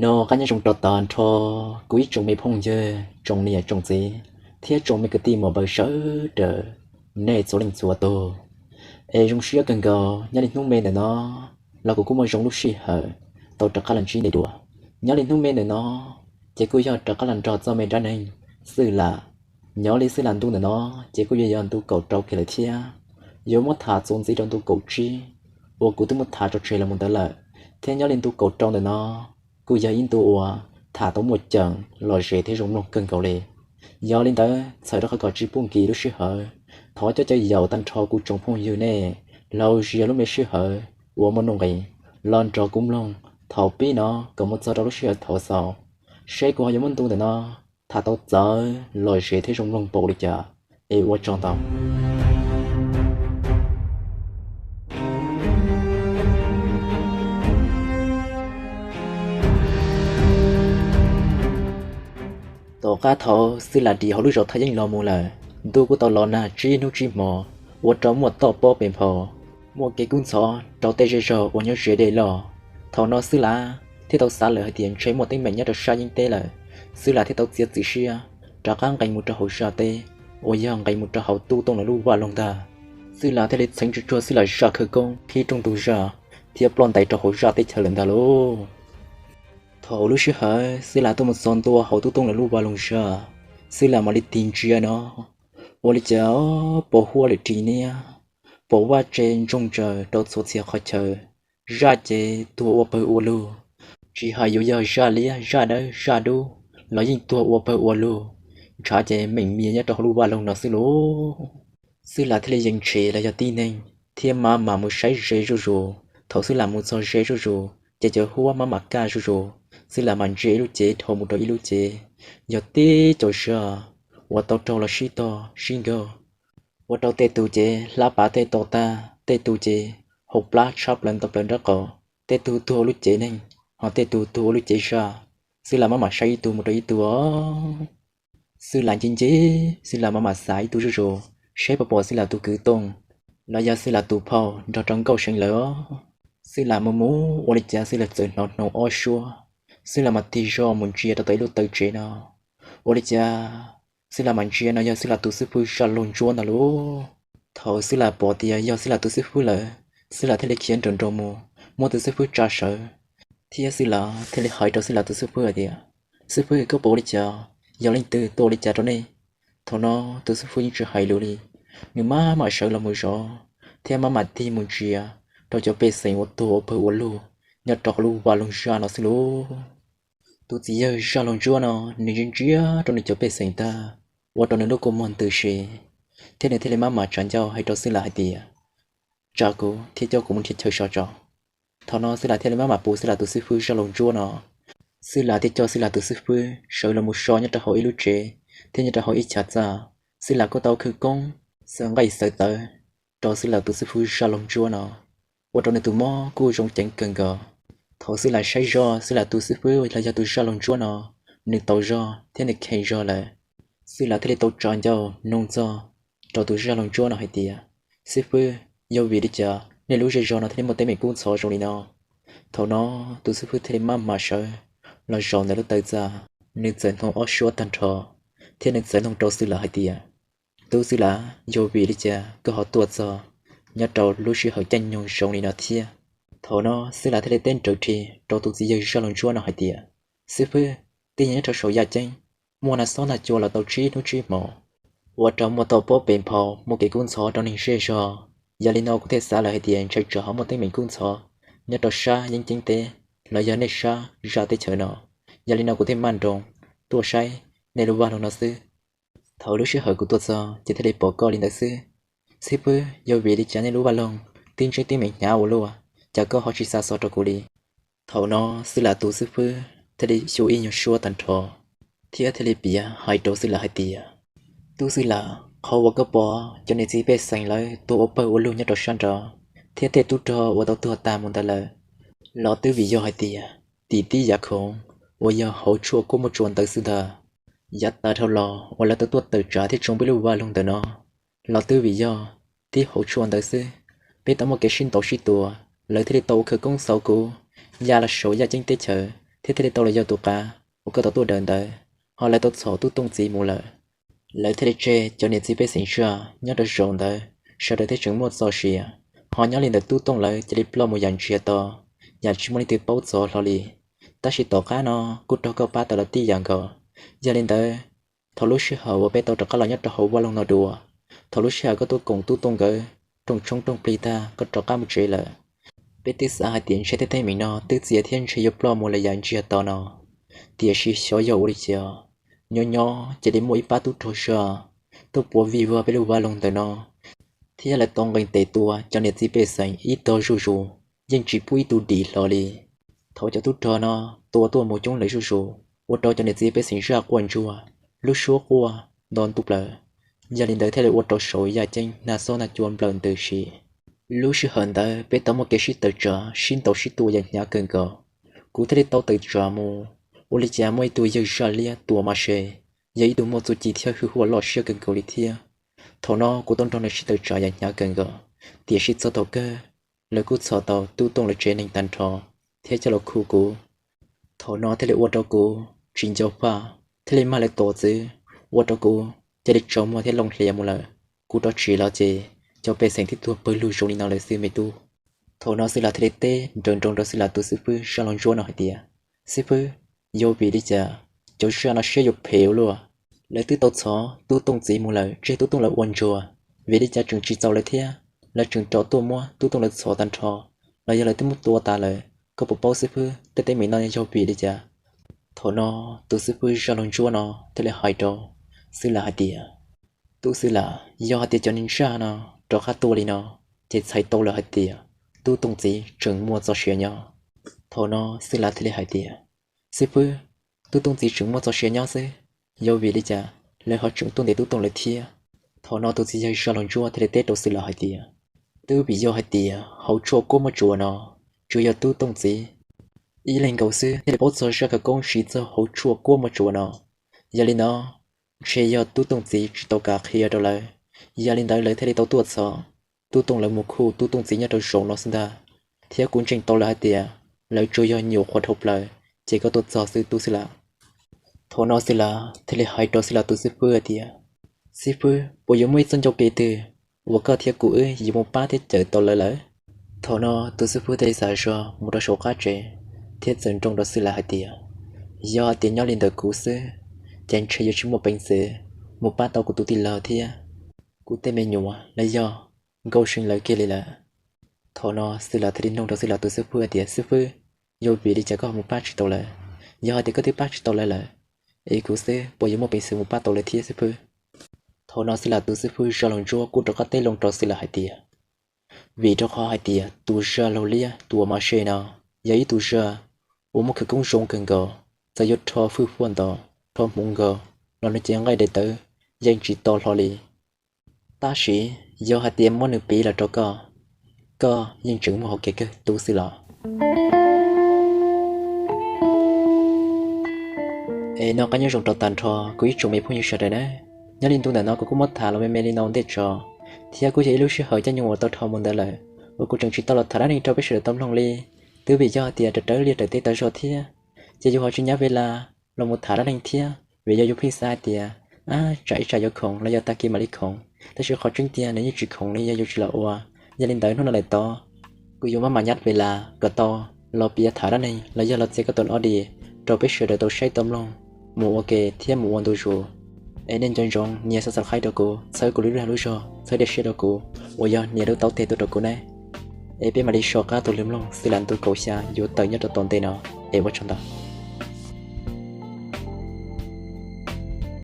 No qab nyob zoo rau tag nrho kuv ib tsoom me phooj ywg, tsoom niam tsoom txiv thiab tsoom me kwv tij muam npawg sawv daws, nej txhua leej txhua tus. Es zoo siab kawg nkaus nyob li hnub me ntawm no los kuv kuj muaj zoo lub sij hawm tau rov qab los ntsib nej dua. Nyob li hnub me ntawm no ces kuj yog rov qab los nrog txoj me dab neeg Xwb Lam. Nyob li Xwb Lam ntu ntawm no ces kuj yuav yog ntu kaum rau kiag lawm thiab. Yuav muab tham txuas ntxiv rau ntu kaum tsib uas kuv twb muab tham tso tseg los mus ntawd lawm, thiab nyob li ntu kaum rau ntawm no kuj yog ib ntu uas tham tau muaj ceem lom zem thiab zoo mloog kawg nkaus li. Yog li ntawd txhawm rau qhov kom tsis pub nkim lub sij hawm, thov cov caw yaum tag nrho kuv tsoom phooj ywg nej laus zias lub me sij hawm uas muaj nuj nqis los nrog kuv mloog thaum pib no kom mus txog rau lub sij hawm thaum xaus, seb kuv ho yuav muab ntu ntawm no tham tau txawv lom zem thiab zoo mloog npaum li cas. Es ua tsaug ntau. Tom qab thaum Xwb Lam dim hauv lub zos Thaj Yeeb los mus lawm, ntuj kuj tau los nag tsib hnub tsib hmo, ua rau muaj toj pob pes nphau, muaj kev kub ntxhov rau tej zej zog uas nyob ze dej loj. Thaum no Xwb Lam thiaj tau xav lawm hais tias ntshe muaj teeb meem nyob rau sab Yeeb teb lawm. Xwb Lam thiaj tau txiav txim siab rov qab nqes mus rau hauv zaj teb, uas yog nqes mus rau hauv tub Tooj lawv lub vaj loog ntag. Xwb Lam thiaj li txheev tsuag tsuag Xwb Lam zaj khawv koob qhib rooj ntug zaj thiab ploj ntais rau hauv zaj teb chaws lawm ntag lauj. Thaum lub sij hawm Xwb Lam tuaj mus txog ntua hauv tub Tooj lawv lub vaj loog zaj, Xwb Lam mam li tig ntsia no, ua li cas pos huab lawm ris niab, pos vaj tse ntsoog tsaws rau txhua txhia qhov chaw. Zaj ces tuag ua pawg ua lug, tsis hais yuav yog zaj liab zaj dawb zaj dub los yeej tuag ua pawg ua lug, ntshav ces meem mias nyob rau hauv lub vaj loog no xwb lauj. Xwb Lam thiaj li yees tshem los yog tib neeg thiab maj mam mus saib ze zuj zus. Thaum Xwb Lam mus txog ze zuj zus ces cov huab maj mam kaj zuj zus. Xwb Lam mam ntsia ib lub cev dhau mus rau ib lub cev, yog tib co zaj uas tau raug los sib tog sib nkaug, ua rau tej tus ces hlab pav tej to tag, tej tus ces hau plab tshab plaws nto plaws nraub qaum, tej tug tuag ua lub cev neeg, ho tej tug tuag ua lub cev zaj. Xwb Lam maj mam saib ib tug mus rau ib tug os. Xwb Lam nce nce, Xwb Lam maj mam xav ib tug zuj zus, saib puas pom Xwb Lam tus kwv Tooj los yog Xwb Lam tus phauj nrog rau Nkauj Seev lawm os. Xwb Lam mus mus ua li cas Xwb Lam txawm hnov hnoos ob suab. Xwb Lam mam tig zog mus ntsia rau tom ib lub taw tsev no, ua li cas Xwb Lam mam ntsia no yog Xwb Lam tus xib fwb zaj laug ntsuab ntag lauj. Thaum Xwb Lam pom tias yog Xwb Lam tus xib fwb lawm, Xwb Lam thiaj li khiav nrawm nroos mus muab tus xib fwb tsa sawv, thiab Xwb Lam thiaj li hais rau Xwb Lam tus xib fwb hais tias, Xib fwb, koj pom ua li cas? Yog leej twg tuaj ua li cas rau nej? Thaum no tus xib fwb yeej tsis hais lus li, nws maj mam sawv los mus zov thiab maj mam tig mus ntsia rau cov pej xeem uas tuag ua pawg ua lug nyob rau hauv lub vaj loog zaj no xwb lauj. Tus txiv yawg zaj laug ntsuab no, nws ntsia ntsia rau nws cov pej xeem tag, ua rau nws lub kua muag ntws si, thiab nws thiaj li maj mam tsa ncauj hais rau Xwb Lam hais tias, Tsa kuv thiab coj kuv mus nrhiav chaw so tso. Thaum no Xwb Lam thiaj li maj mam pub Xwb Lam tus xib fwb zaj laug ntsuab no, Xwb Lam thiaj coj Xwb Lam tus xib fwb sawv los mus so nyob rau hauv ib lub tsev thiab nyob rau hauv ib chav txaj. Xwb Lam kuj tau khawv koob xaws nqaij xaws tawv rau Xwb Lam tus xib fwb zaj laug ntsuab no, ua rau nws tus mob kuj zoo ceev kawg nkaus. Thaum Xwb Lam saib zoj Xwb Lam tus xib fwb los yog tus zaj laug ntsuab no, nws tau zog thiab nws kheev zog lawm, Xwb Lam thiaj li tau tsa ncauj nug txog rau tus zaj laug ntsuab no hais tias, Xib fwb, yog vim li cas nej lub zej zog no thiaj li muaj teeb meem kub ntxhov zoo li no? Thaum no tus xib fwb thiaj li maj mam sawv los zaum ntawm lub taw txaj, nws txawm nug ob suab tag nrho, thiab nws txawm nug rau Xwb Lam hais tias, Tub Xwb Lam, yog vim li cas koj ho tuaj txog nyob rau lub sij hawm caij nyoog zoo li no thiab? Thaum no Xwb Lam thiaj li teb nrawm rhi rau tus txiv yawg zaj laug ntsuab no hais tias, Xib fwb, twb yog nyob rau saum yaj ceeb, muaj nag xob nag cua los tau tsib hnub tsib hmo, ua rau muaj toj pob pes nphau, muaj kev kub ntxhov rau neeg zej zog. Yog li no kuv thiaj xav lawm hais tias ntshai tsam ho muaj teeb meem kub ntxhov nyob rau sab Yeeb Ceeb teb los yog nej sab zaj teb chaws no. Yog li no kuv thiaj maj nroos tuaj saib nej lub vaj loog no xwb. Thaum lub sij hawm kuv tuaj txog ces thiaj li pom koj li ntawd xwb. Xib fwb, yog vim li cas nej lub vaj loog tib ntseeb teeb meem hnyav ua luaj, cas koj ho tsis xa xov rau kuv li? Thaum no Xwb Lam tus xib fwb thiaj li xyu ib nyuag suab tag nrho, thiab thiaj li piav hais rau Xwb Lam hais tias, Tub Xwb Lam, qhov uas koj pom cov niam txiv pej xeem lawv tuag ua pawg ua lug nyob rau sab nraud, thiab tej tub rog uas tau tuag tag mus ntawd lawm, los twb vim yog hais tias tim tib yav khoom uas yog hauv tshuaj kuab muaj tshuaj ntawd xwb ntag. Yav tas dhau los uas lawv tau tuaj tawm tsam thiab tsoo peb lub vaj loog ntawm no, los twb vim yog tib hauv tshuaj ntawd xwb. Peb tau muaj kev sib ntaus sib tua, lawv thiaj li tau ua khawv koob xauv kuv ya los saum yaj ceeb teb chaws, thiab thiaj li tau los yog tus qav uas koj tau tuaj daws ntawd, ho lawv tau txhom Tub Tooj txiv mus lawm. Lawv thiaj li tseg cov niam txiv pej xeem zaj nyob rau zaum ntawd, sawv daws thiaj tseem muaj txoj sia, ho nyob li ntawd Tub Tooj lawv cia li ploj mus yam ntsiag to, yam tsis muaj leej twg paub txog hlo li. Tab sis tom qab no kuj raug koj pab tau los tib yam nkaus. Yog li ntawd, thaum lub sij hawm uas peb tau rov qab los nyob rau hauv vaj loog no dua, thaum lub sij hawm koj tuaj koom Tub Tooj nkawd rooj tshoob rooj plig tag koj rov qab mus tsev lawm, peb twb xav hais tias ntshe tej teeb meem no twb txias thiab ntshe yuav ploj mus lawm yam ntsiag to no. Tiam sis xyov yog ua li cas, nyob nyob cia li muaj ib pab tub rog zaj tuaj puav vij vog peb lub vaj loog ntawm no, thiab lawv tau nqes tes tua cov niam txiv pej xeem ib tog zuj zus, yeej tsis pub ib tug dim hlo li. Thaum cov tub rog no tua tuaj mus coob lawm zuj zus, ua rau cov niam txiv pej xeem zaj quaj ntsuag, lub suab quaj nto ntuj plaws. Yog li ntawd thiaj li ua rau saum yaj ceeb nag xob nag cua nplawm ntws si. Lub sij hawm ntawd peb tau muaj kev sib tawm tsam sib ntaus sib tua yam hnyav kawg nkaus. Kuv thiaj li tau tawm tsam mus, ua li cas muaj ib tug yawg zaj liab tuam mas se, yog ib tug muaj txuj ci thiab hwj huam loj siab kawg nkaus li thiab. Thaum no kuv tau nrog nws sib tawm tsam yam hnyav kawg nkaus, tiam sis txog thaum kawg, lawv kuj txhom tau Tub Tooj lawv tsev neeg tag nrho thiab coj los khu kuv. Thaum no thiaj li ua rau kuv tsis nco faj, thiaj li mag lawv tos txwv, ua rau kuv cia li tsaus muag thiab loo hlias mus lawm. Kuv rov tsim los ces cov pej xeem twb tuag pawg lug zoo li no lawm xwb me tub. Thaum no Xwb Lam thiaj li teb nrawm nroos rau Xwb Lam tus xib fwb zaj laug ntsuab no hais tias, xib fwb, yog vim li cas cov zaj no siab yuav phem ua luaj? Lawv twb tau txhom Tub Tooj txiv mus lawm, tseg Tub Tooj lawv ua ntsuag, vim li cas tseem tsis txaus lawv thiab? Lawv tseem rov tuaj muab Tub Tooj lawv txhom tag nrho, los yog lawv twb muab tua tas lawm? Koj puas paub xib fwb, tej teeb meem no yog vim li cas? Thaum no tus xib fwb zaj laug ntsuab no thiaj li hais rau Xwb Lam hais tias, tub Xwb Lam, yog hais tias cov neeg zaj no rov qab tuaj li no, ces txhais tau lawm hais tias Tub Tooj txiv tseem muaj txoj sia nyob. Thaum no Xwb Lam thiaj li hais tias, xib fwb, Tub Tooj txiv tseem muaj txoj sia nyob xwb, yog vim li cas lawv ho tseem tuaj ntes Tub Tooj lawv thiab? Thaum no tus txiv yawg zaj laug ntsuab thiaj li teb rau Xwb Lam hais tias, twb vim yog hais tias hauv tshuaj kuab muaj tsuas no, tsuas yog Tub Tooj txiv ib leeg nkaus xwb thiaj li paub txog zaj khawv koob siv txog hauv tshuaj kuab muaj tsuas no. Yog li no, ntshe yog Tub Tooj txiv tsis tau kam qhia rau lawv, yog li ntawd lawv thiaj li tau tuaj txhom Tub Tooj lawv mus khu Tub Tooj txiv nyob rau zaum no xwb ntag. Thiab kuv ntseeg tau lawm hais tias lawv tsuas yog nyuam qhuav dhau plaws, ces koj tuaj txog xwb tub Xwb Lam. Thaum no Xwb Lam thiaj li hais rau Xwb Lam tus xib fwb hais tias, xib fwb, puas yuav muaj ib txoj ncauj kev twg uas koj thiab kuv wb yuav mus pab thiab cawm tau lawv lawm? Thaum no tus xib fwb thiaj li xav zog mus rau saum qab tsev thiab txawm nroo rau Xwb Lam hais tias, yog hais tias nyob li ntawm kuv xwb, ces ntshe yuav tsis muaj peev xwm mus pab tau kuv tus tij laug thiab kuv tej me nyuam los yog Nkauj See lawv kiag li lawm. Thaum no Xwb Lam thiaj li nug rau Xwb Lam tus xib fwb hais tias, xib fwb, yog vim li cas koj ho mus pab tsis tau lawv? Yog hais tias koj twb pab tsis tau lawv lawm, es kuv xwb puas yuav muaj peev xwm mus pab tau lawv thiab xib fwb? Thaum no Xwb Lam tus xib fwb zaj laug ntsuab kuj rov qab teb loo rau Xwb Lam hais tias, vim rau qhov hais tias tus zaj laug liab tuam mas se no yog ib tug zaj uas muaj khawv koob zoo kawg nkaus, txawm yuav rho fwj huaj ntau, rho hmoov nkaus los nws cev nqaij daim tawv yeej tsis to hlo li. Tab sis yog hais tias muab nws piv los rau koj, koj yeej tseem muaj hauv kev kawg tub Xwb Lam. Es noj qab nyob zoo rau tag nrho kuv ib tsoom me phooj ywg sawv daws na. Nyob li ntu ntawm no kuv kuj muab tham los me me li no ua ntej tso, thiab kuj yog ib lub sij hawm caij nyoog uas tau dhau mus ntawd lawm, uas kuv tseem tsis tau los tham dab neeg rau peb sawv daws tau mloog li. Twb vim yog hais tias raws raws liaj raws teb tas zog thiab, ces yus ho tsis nyav ves las los mus tham dab neeg thiab, vim yog yus pheej xav hais tias, ab, tsam ib tsam yuav khoom los yog tag kis mam li khoom, tab sis qhov tseeb tiag nws yeej tsis khoom li yog yus tsis los ua. Yog li ntawd hnub no lawm tod, kuv yuav maj mam nyav ves las kom tau los piav tham dab neeg los yog los txiav koj tus audio rau peb sawv daws tau saib tau mloog, mus ua ke thiab mus ua ntu zus. Es nej nco ntsoov nias subscribe rau kuv, txhawb kuv lub dag lub zog, txhawb diam siab rau kuv uas yog nias lub taub teg tuaj rau kuv ne. Es peb mam li so qab taug lw mloog Xwb Lam ntu kaum xya yuav tawm nyob rau tom ntej no. Es ua tsaug ntau.